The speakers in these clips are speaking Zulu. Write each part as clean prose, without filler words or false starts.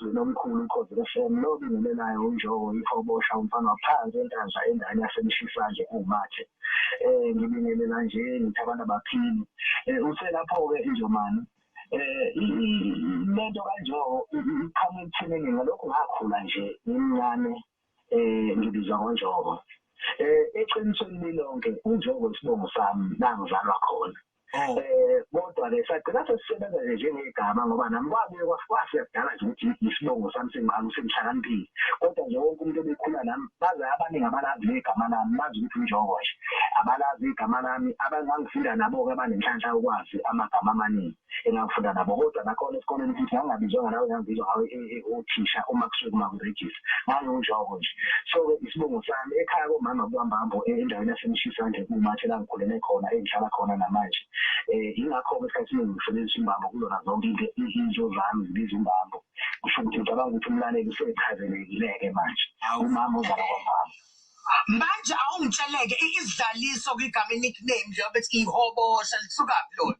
Emsakazweni omkhulu Ukhozi FM, lo obingelelayo uNjoko ihobosha umfana waphansi eNkandla endaweni yaseMshisandle kuMathe. Ngibingelela nje ngithi abantu abaphili. Uselapho-ke iNjomani. Lento kaNjoko iqhamuka ekuthenini ngalokhu ngakhula nje ngimncane ngibizwa ngoNjoko. Eqinisweni lilonke uNjoko isibongo sami la ngizalwa khona. Kodwa ke sagcina sesisebenza nje njengegama ngoba nami kwabuye kwafika kudala nje ukuthi isibongo sami sengiqala sengihlakaniphile. Kodwa nje wonke umuntu obekhula nami baze abaningi abalazi igama lami, bazi ukuthi uNjoko nje. Abalazi igama lami, abangangifunda nabo-ke abanenhlanhla yokwazi amagama amaningi engangifunda nabo. Kodwa nakhona esikoleni futhi ngangingabizwa ngalawo engangibizwa ngawo othisha uma kusuke kuma kurejista. NgangiwuNjoko nje. So-ke isibongo sami ekhaya komama kukaMbambo endaweni yaseMshisandle kuMathe la ngikhulele khona engihlala khona namanje. Ingakho-ke isikhathi esiningi ngisebenzisa uMbambo kuzona zonke izinto zami zibiza uMbambo. Kusho ukuthi ngicabanga ukuthi umlaleli usechazelekile-ke manje. Umama ozalwa kwaMbambo. Manje awungitsheleke isidlaliso kwigama i-nickname njengoba bethi ihobosha lisukaphi lona?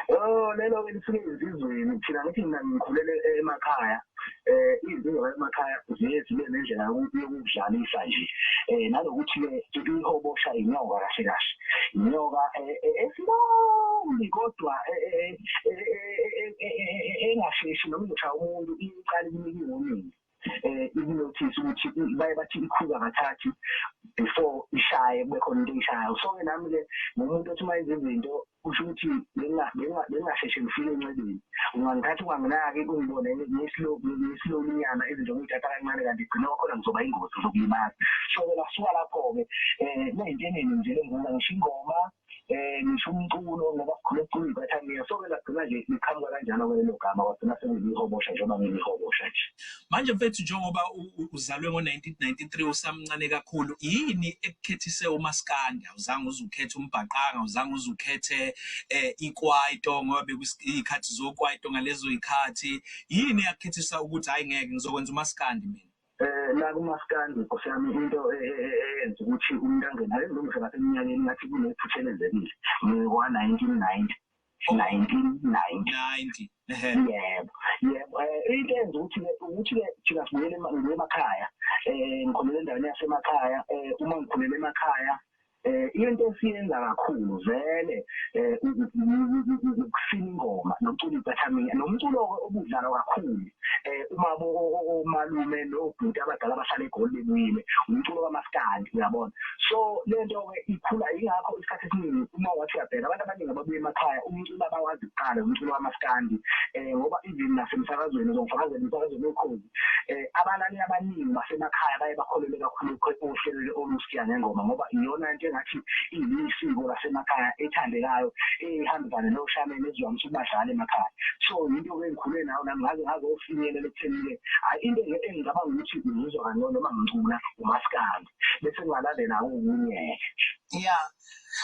Oh, lelo-ke lisuke ezizweni. Thina ngithi mina ngikhulele emakhaya. Izizwe emakhaya ziye zibe nendlela yokudlalisa nje. Nanokuthi-ke ihobosha inyoka kahle kahle. Inyoka esilombi kodwa engasheshi noma izoshaya umuntu iqale ikunike i-warning. Ikunothise ukuthi baye bathi ikhuza kathathu before ishaye kube khona into eyishayayo. So-ke nami-ke ngumuntu othi uma yenza izinto kusho ukuthi bengingasheshe ngifike enxebeni. Ungangithatha unganginaki ungibone ngisilolinyana izinto ngiyithatha kancane kanti gcina kwakhona ngizoba ingozi ngizokulimaza. So-ke ngasuka lapho-ke ney'nto eningi nje lengizenza ngisho ingoma ngisho umculo ngoba sikhule sicula iy'bathamiya. So-ke lagcina nje liqhamuka kanjalo-ke lelo gama kwagcina sengilihobosha njengoba ngilihobosha nje. Manje mfethu njengoba uzalwe ngo-1993 usamncane kakhulu, yini ekukhethise umaskandi? Awuzange uze ukhethe umbhaqanga, awuzange uze ukhethe ikwaito ngoba bekuyizikhathi zokwaito ngalezo zikhathi. Yini eyakukhethisa ukuthi hayi ngeke ngizokwenza umaskandi mina? La kumaskandi nkosi yami into eyenza ukuthi umuntu angene ake ngilungise ngaseminyakeni ngathi kunephutha elenzekile ngokwa-1990. 1990. 90. Yebo, yebo. Into eyenza ukuthi-ke thina sibuyele emakhaya. Ngikhulele endaweni yasemakhaya. Uma ngikhulele emakhaya into esiyenza kakhulu vele ukusina ingoma nokucula ibathamiya nomculo-ke obudlalwa kakhulu uma omalume nobhuti abadala abahlala eGoli bebuyile umculo kamaskandi uyabona. So lento-ke ikhula yingakho isikhathi esiningi uma wathi uyabheka abantu abaningi ababuya emakhaya umculo abawazi kuqala umculo kamaskandi ngoba even nasemsakazweni uzongifakazela emsakazweni Ukhozi abalaleli abaningi basemakhaya baye bakholelwe kakhulu ohlelweni olusiya ngengoma ngoba iyona into engathi iyisiko lasemakhaya ethandekayo ehambisana noshameni ezivamise ukubadlala emakhaya. So yinto-ke engikhule nayo nami ngaze ngazofinyelela ekutheni-ke hhayi into engicabanga ukuthi ngizwa kangcono noma ngicula umaskandi bese kungalandela okunye-ke. Yeah.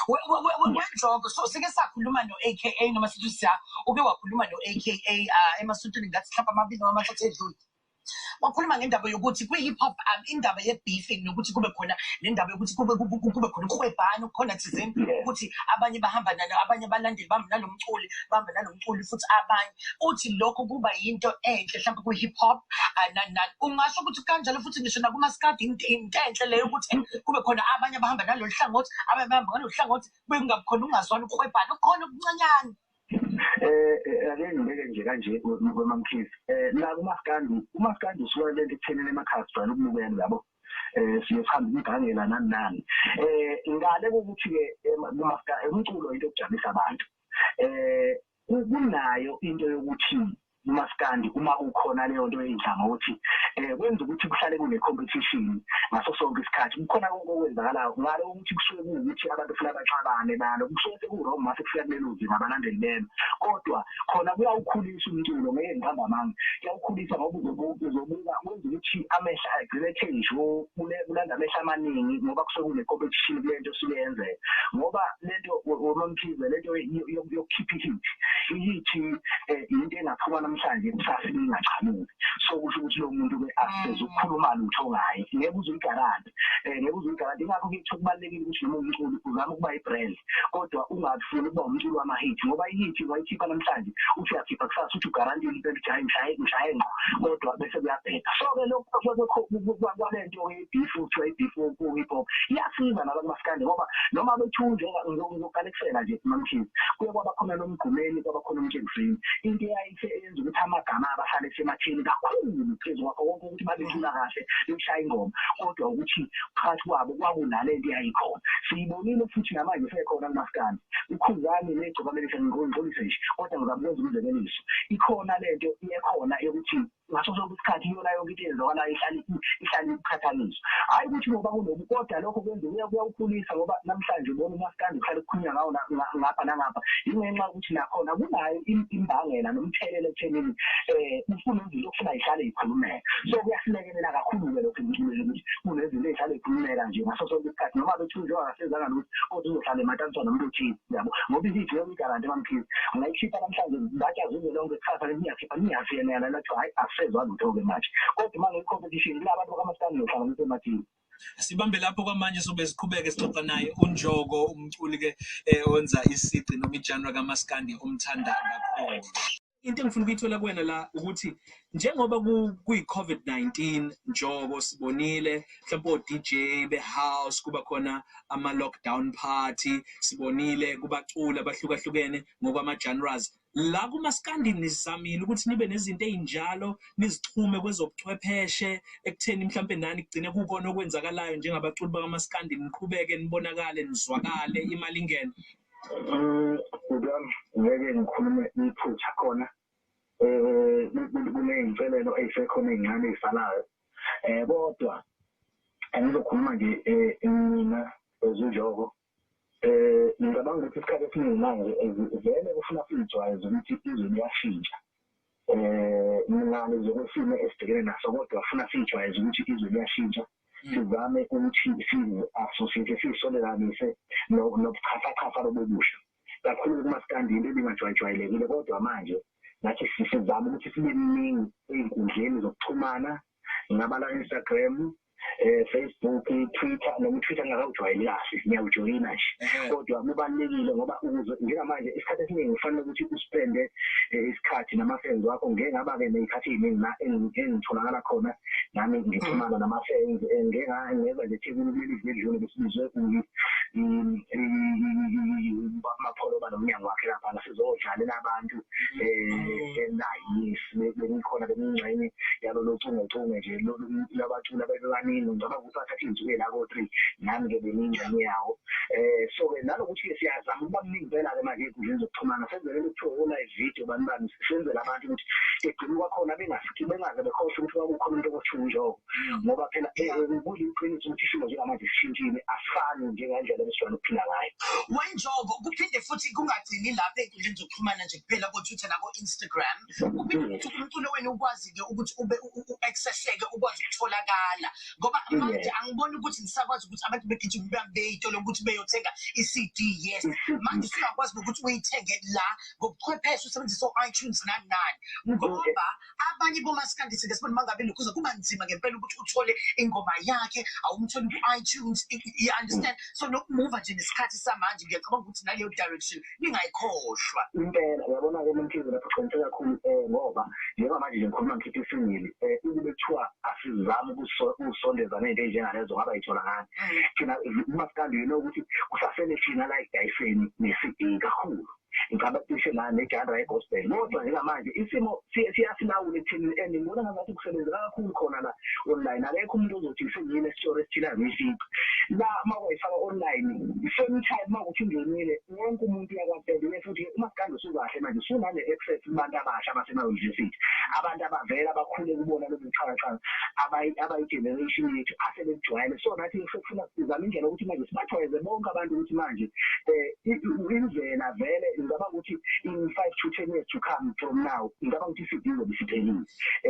WeNjoko, so sike sakhuluma no-AKA noma sithi siya uke wakhuluma no-AKA emasontweni ngathi mhlawumbe amabili noma amathathu edlule. Wakhuluma ngendaba yokuthi kwi-hip hop indaba ye-beefing nokuthi kube khona nendaba yokuthi kube khona ukuhwebhana okukhona thizeni ukuthi abanye bahamba nalo abanye abalandeli bahamba nalo mculi bahamba nalo mculi futhi abanye uthi lokho kuba yinto enhle mhlawumbe kwi-hip hop ungasho ukuthi kanjalo futhi ngisho nakumaskadi into enhle leyo ukuthi kube khona abanye abahamba nalolu hlangothi abanye bahamba ngalolu hlangothi kube kungabi khona ukungazwani ukuhwebhana okukhona okuncanyane. Ake ngibeke nje kanje weMamkhize. La kumaskandi, umaskandi usuka lento ekuthenini emakhaya sijwayele ukubukela yabo. Siye sihambe imigangela nani nani. Ngale kokuthi-ke kumaskandi umculo into yokujabulisa abantu. Kunayo into yokuthi umaskandi uma kukhona leyo nto eyinhlangothi kwenza ukuthi kuhlale kune competition ngaso sonke isikhathi. Kukhona konke okwenzakalayo ngalo ukuthi kusuke kuwukuthi abantu funa baxabane nalo kusuke sekuwrong mase kufika kulelo zinga abalandeli bema, kodwa khona kuyawukhulisa umculo ngeke ngihamba amanga, kuyawukhulisa ngoba uzobuka kwenza ukuthi amehlo agcine ethe nje kulanda amehlo amaningi ngoba kusuke kune competition kule nto osuke yenzeka. Ngoba lento womamkhize lento yokukhipha i-hit I-hit into engaphuma namhlanje kusasa ingaqhamuki. So kusho ukuthi lo muntu ke asizukukhuluma lutho ngaye, ngeke uze uyigarante, ngeke uze uyigarante. Ingakho ke kubalulekile ukuthi noma umculo uzame ukuba i-brand, kodwa ungafuni ukuba umculo wama-hit, ngoba i-hit ungayikhipha namhlanje uthi uyakhipha kusasa uthi ugarantile impela ukuthi hayi ngishaye ngqo, kodwa bese kuyabheda. So-ke lokho kwalento ye-beef, kuthiwa i-beef ku-hip hop iyasiza nala kumaskandi, ngoba noma bethunje ngizoqalekisela nje MaMkhize, kuye kwaba khona noMgqumeni, kwaba khona uMtshengisini, into eyayise eyenza ukuthi amagama abahlale esematheni kakhulu phezu kwakho konke ukuthi babecula kahle beshaya ingoma, kodwa ukuthi phakathi kwabo kwakunale nto eyayikhona. Siyibonile futhi namanje sekhona kumaskandi, uKhuzani neGcokama ngixolise nje, kodwa ngizama ukwenza umzekeliso. Ikhona lento iyekhona yokuthi ngaso sonke isikhathi iyona yonke into eyenzakalayo ihlale iqhathaniswa. Hhayi ukuthi ngoba kunobu, kodwa lokho kwenza kuyawukhulisa, ngoba namhlanje ubona umaskandi uhlale kukhulunywa ngawo ngapha nangapha, yingenxa yokuthi nakhona kunayo imbangela nomthelela ekuthenini kunezinto okufuna yihlale yikhulumeka. So kuyasilekelela kakhulu-ke lokho emculweni ukuthi kunezinto ey'hlale yikhulumeka nje ngaso sonke isikhathi, noma bethu njengoba ngasezanga lutho, kodwa uzohlala emataniswa nomuntu othile, yabo, ngoba i-hit ngeke uyigarante MaMkhize. Ungayikhipha namhlanje batshazuze lonke, kusasa niyakhipha niyasiyena lathiwa hhayi akusezwa lutho-ke manje. Kodwa uma ngeyi-competition kula bantu bakamaskandi nohlanganisa emathini. Sibambe lapho kwamanje, sobe siqhubeke sixoxa naye uNjoko, umculi ke owenza isici noma i-genre kamaskandi omthanda kakhulu. Into engifuna ukuyithola kuwena la ukuthi njengoba kuyi-COVID-19 Njoko, sibonile mhlawumbe o-DJ be-house kuba khona ama-lockdown party, sibonile kubaculi abahlukahlukene ngokwama-genres. La kumaskandi nizamile ukuthi nibe nezinto ey'njalo nizixhume kwezobuchwepheshe ekutheni mhlampe nani kugcine kukona okwenzakalayo njengabaculi bakamaskandi, niqhubeke nibonakale nizwakale imali ingene. Ubami ngeke ngikhulume iphutha khona, kuney'nselelo ey'sekhona ey'ncane ey'salayo, kodwa angizokhuluma nje mina ezinjoko. Ngicabanga ukuthi isikhathi esiningi manje vele kufuna siyijwayeze ukuthi izwe liyashintsha. Ngale zokwesimo esibhekene naso, kodwa funa siyijwayeze ukuthi izwe liyashintsha, sizame ukuthi sizi-associate siyisondelanise nobuchasachasa lobubusha kakhulu kumaskandi, into ebingajwayejwayelekile, kodwa manje nathi sizama ukuthi sibe ningi ey'nkundleni zokuxhumana, ngingabala Instagram, Facebook, Twitter, noma Twitter ngingakawujwayeli kahle, ngiyawujoyina nje, kodwa kubalulekile ngoba ukuze njengamanje isikhathi esiningi kufanele ukuthi uspende isikhathi nama-fans wakho. Ngeke ngaba-ke ney'khathi ey'ningi la engitholakala khona nami ngixhumana nama-fans, ngeke ngeza nje eThekwini kuleli viki edlule besibizwe Mapholoba nomnyango wakhe laphana sizodlalela abantu yes, bengikhona, bengiyingxenye yalolo chungechunge nje labaculi abebebaningi, ngicabanga ukuthi bathatha iy'nsuku ey'la ko-3, nami-ke bengiyingxenye yawo. So-ke nanokuthi-ke siyazama ukuba mningi impela-ke manje ey'nkundleni zokuxhumana, senzele into ekuthiwa o-live video bani bani, senzele abantu ukuthi egcine kwakhona bengaze bekhohlwe ukuthi kwakukhona umuntu okuthiwa uNjoko, ngoba phela kuliqiniso ukuthi isimo njengamanje sishintshile, asifani njengendlela ebesijwayele ukuphila ngayo. WeNjoko, kuphinde futhi kungagcini lapha ey'nkundleni zokuxhumana nje kuphela ko-Twitter nako-Instagram, kuphinde futhi umculo wenu ukwazi-ke ukuthi ube u-accesseke, ukwazi ukutholakala, ngoba manje angiboni ukuthi nisakwazi ukuthi abantu begijima bey'tolo ukuthi beyothenga i-CD. Yes, manje usungakwazi nokuthi uyithenge la ngobuchwepheshe usebenzise o-iTunes nani nani, ngoba abanye bomaskandi sike sibone uma ngabe lokhuza kuba nzima ngempela ukuthi uthole ingoma yakhe, awumtholi ku-iTunes, you understand? So nokumuva nje nesikhathi samanje, ngiyacabanga ukuthi naleyo direction ningayikhohlwa. Impela, uyabona-ke MaMkhize, lapho uqiniseke kakhulu, ngoba njengamanje nje ngikhuluma ngikhipha i-single, ukube kuthiwa asizame ukusondeza ney'nto ey'njengalezo ngaba yitholakala thina umaskandi, you know ukuthi kusasele thina la ekudayiseni ne-CD kakhulu, ngicabanga cishe ne-genre ye-gospel, kodwa njengamanje isimo siyasilawula ekutheni, and ngibona ngazathi kusebenzeka kakhulu khona la online. Akekho umuntu ozothi sengiyile esitolo esithile angiyifici la, uma wayifaka online same time, uma kuthi ingenile wonke umuntu uyakwazi. Futhi umaskandi usukahle manje, usunale access kubantu abasha abasema-university, abantu abavela abakhule kubona lobu buxhakaxhaka, abayi-generation yethu asebekujwayele. So nathi sefuna sizame indlela yokuthi manje sibajwayeze bonke abantu ukuthi manje Indlela vele ngicabanga ukuthi in 5 to 10 years to come from now, ngicabanga ukuthi i-CD izobe isiphelile.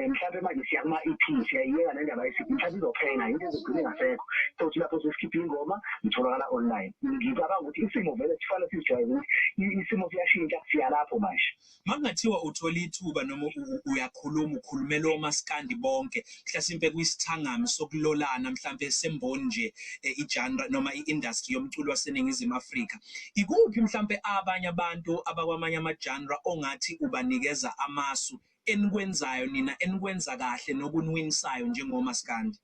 Mhlawumbe manje siya kuma-EP, siyayiyeka le ndaba ye-CD, mhlawumbe izophela, into ezogcina ingasekho. Sokuthi lapho sesikhipha ingoma ngitholakala online. Ngicabanga ukuthi isimo vele sifanele sizijwayeze ukuthi isimo siyashintsha, siyalapho manje. Makungathiwa uthola ithuba noma uyakhuluma, ukhulumela omaskandi bonke, mhlasimpe kwisithangami sokulolana mhlampe semboni nje, i-genre noma i-industry yomculo waseNingizimu Afrika, ikuphi mhlampe abanye abantu abakwamanye ama-genre ongathi ubanikeza amasu enikwenzayo nina, enikwenza kahle nokuniwinisayo njengomaskandi?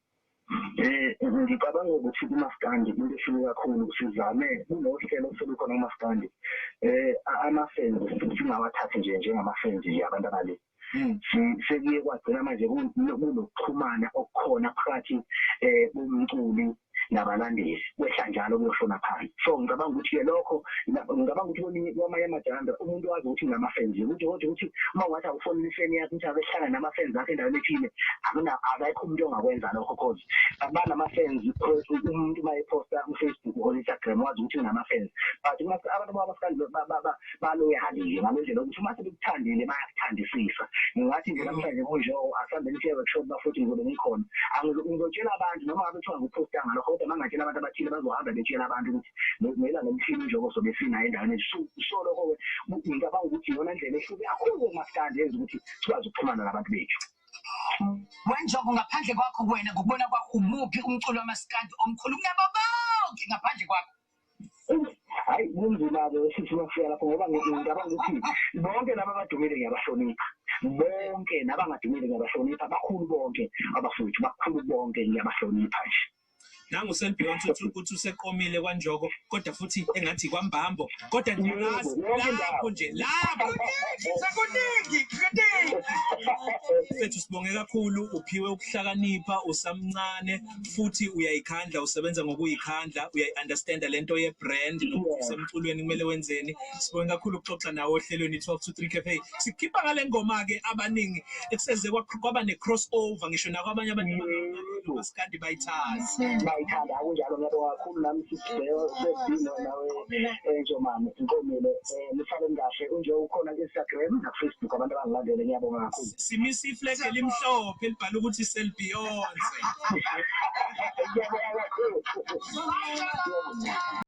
Ngicabanga ukuthi kumaskandi into ehluke kakhulu, sizame kunohlelo oselukhona kumaskandi, ama-fans singawathathi nje njengama-fans nje abantu abale. Sekuye kwagcina manje kunokuxhumana okukhona phakathi bomculi nabalandeli, kwehla njalo kuyoshona phansi. So ngicabanga ukuthi-ke lokho, ngicabanga ukuthi kweminye kwamanye ama-genre umuntu wazi ukuthi nginama-fans, ukuthi kodwa ukuthi uma ungathi awufonele ifeni yakho ukuthi ake hlangane nama-fans akho endaweni ethile, akekho umuntu ongakwenza lokho, cause banama-fans. Umuntu uma ephosta ku-Facebook or Instagram wazi ukuthi unama-fans, but abantu bamaskandi ba-loyal-ke ngale ndlela yokuthi uma sebekuthandile bayakuthandisisa. Ngingathi nje namhlanje kunjoko asihambeni siye workshop bafuthi, ngizobe ngikhona. Ngizotshela abantu noma ngabe kuthiwa ngiphosta ngalokho, kodwa uma ngingatshela abantu abathile bazohamba betshela abantu ukuthi ngelanga elithile uNjoko sobe sinayo endaweni. So lokho-ke ngicabanga ukuthi iyona ndlela ehluke kakhulu kumaskandi yenza ukuthi sikwazi ukuxhumana nabantu bethu. WeNjoko, ngaphandle kwakho wena, ngokubona kwakho, umuphi umculo wamaskandi omkhulu kunabo bonke ngaphandle kwakho? Hayi, kunzima-ke sithi makufika lapho, ngoba ngicabanga ukuthi bonke laba abadumile ngiyabahlonipha, bonke nabangadumile ngiyabahlonipha, bakhulu bonke abafowethu, bakhulu bonke, ngiyabahlonipha nje. Nangu Selbeyonce uthi useqomile kwaNjoko, kodwa futhi engathi kwambambo, kodwa nje ngazi lapho nje lapho. Sekuningi, kuningi. Mfethu, sibonge kakhulu, uphiwe ukuhlakanipha usamncane, futhi uyayikhandla, usebenza ngokuyikhandla, uyayi-understanda lento ye-brand nokuthi usemculweni kumele wenzeni. Sibonge kakhulu ukuxoxa nawe ohlelweni 12 to 3 Cafe. Sikhipha ngale ngoma-ke, abaningi ekuseze kwaba ne-cross over ngisho nakwabanye abantu maskandi bayithanda. Bayithanda, akunjalo? Ngiyabonga kakhulu nami sisibhino nawe, Njomane Nkomile. Nihlale kahle. Unje ukhona ku-Instagram naku-Facebook, abantu abangilandele, ngiyabonga kakhulu. Simisa i-flag elimhlophe elibhala ukuthi Selbeyonce. Ngiyabonga kakhulu.